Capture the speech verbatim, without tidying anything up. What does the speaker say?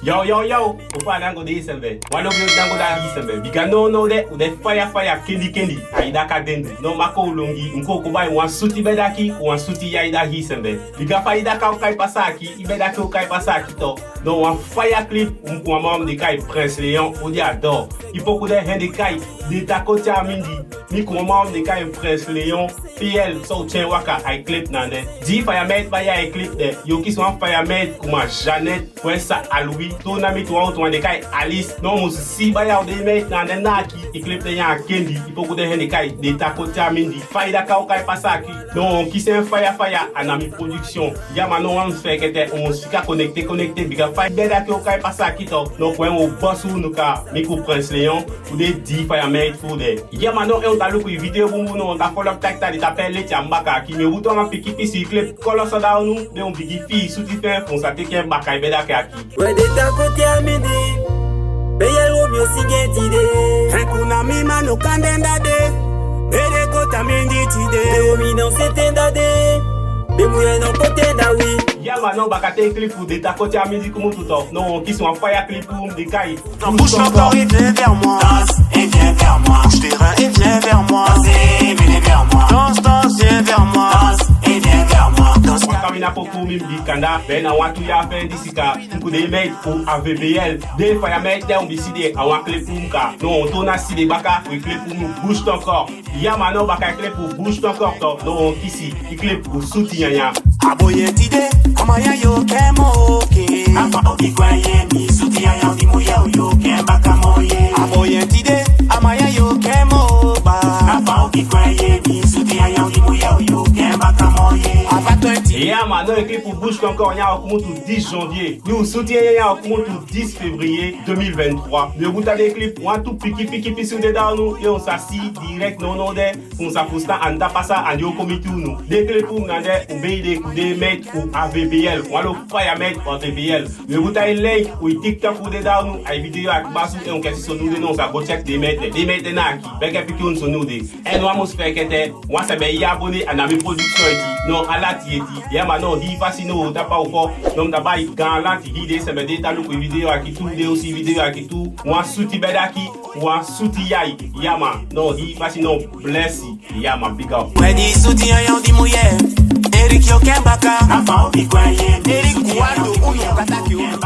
Yo, yo, yo, opo a dango de sembe. Wan lobi dango da gi sembe. Bika no, no de, u de faya, faya, kendi, kendi. Ai daka dendu. No mako u longi, nko ko bai wan suti bedaki, wan suti yai da gi sembe. Bika fa i daka u kai pasa aki, i bedaki u kai pasa aki to. No wan faya clip, un ku wan man di kai Prince Léon, u di ado. I poku de hen di kai, di tako tia mindi. Mi ku wan man di kai Prince Léon, P L, so tien waka ai clip nande. Di faya mate ba ya ai clip de, yo kisi wan faya mate kuma Jeannette, Kwesa Alwi, tona mi tu wan tu wan de kai Alice. No mus si ba ya u de mate nande naki, i clip de ya kendi, i poku de hen di kai, di tako tia mindi. Fa i daka u kai pasa aki. No kisi en faya faya, Anami Production. Ya ma no wan fekete, u mus fika connecté, connecté, bika fa i bedaki u kai pasa aki to. No kwen u bosu nuka, mi ku Prince Léon, u de di faya mate fu de. Ya ma no en u ta luku i video bunbun, no un ta follow tak ta di ta pe leti a mbaka aki, mi u butu anga piki pisi clip kolo so da unu, de un bigi fi suti fen fu un sa teki en baka i bedaki aki. We de tako tia mindi. Be ya wo mi o si gen tide. Hen ku na mi mano kande nda de. Be de ko ta mindi tide. Be wo mi no se tenda de. Be mu ye no ko tenda wi. Ya ma no baka te clip fu de tako tia mindi kumu tu to. No kisi wan faya clip fu di kai. Bouge ton corps et viens vers moi. Danse et viens vers moi. Bouge tes reins et viens vers moi. Danse et viens vers moi. Danse, danse, viens vers moi. Danse et viens vers moi. Danse. Wan kamina poku mi bi kanda, ben a wan tu ya fen di sika. Ku de mate ku A V B L. De faya mate de un bi si de a wan clip fu nka. No un tona si de baka, wi clip fu mu Bouge ton corps. Ya ma no baka i clip fu Bouge ton corps to. No un kisi i clip fu suti ya ya. Aboye tide, amaya yo kemo oke. Afa obi kwa ye mi suti ya ya di mu ya yo ke baka mo ye. Aboye tide, amaya yo kemo ba. Afa obi kwa ye mi suti ya ya di mu ya yo ke baka mo ye. Afa twenty. Ya ma no i clip fu Bouge ton corps ya o kumu tu dix janvier. Yo suti ya ya o kumu tu dix février deux mille vingt-trois. Mi o buta de clip wan tu piki piki pisi u de da unu, yo un sa si direct no no de. Fu un sa fusta an ta pasa an yo komiti unu. De clip fu un nande un be de ku de mate ku A V B L. Wan lo faya mate ku A V B L. Mi o buta i link u i TikTok u de da unu, ai video aki basu e un kesi so nu de no un sa go check de mate. De mate na aki. Beke piki un so nu de. En wan mus fekete, wan sembe i abonné a Anami Production eti. No alati eti. Ya ma no hi fasi no ta pa u fo. No ta bai galanti hi de sembe de ta luku i video aki tu, de u si video aki tu. Wan suti bedaki, wan suti yai. Ya ma no hi fasi no blessi. Ya ma big up. Wedi suti ya ya di mu ye. Eric yo ke baka. Afa obi kwa ye. Eric wadu unu kataki unu.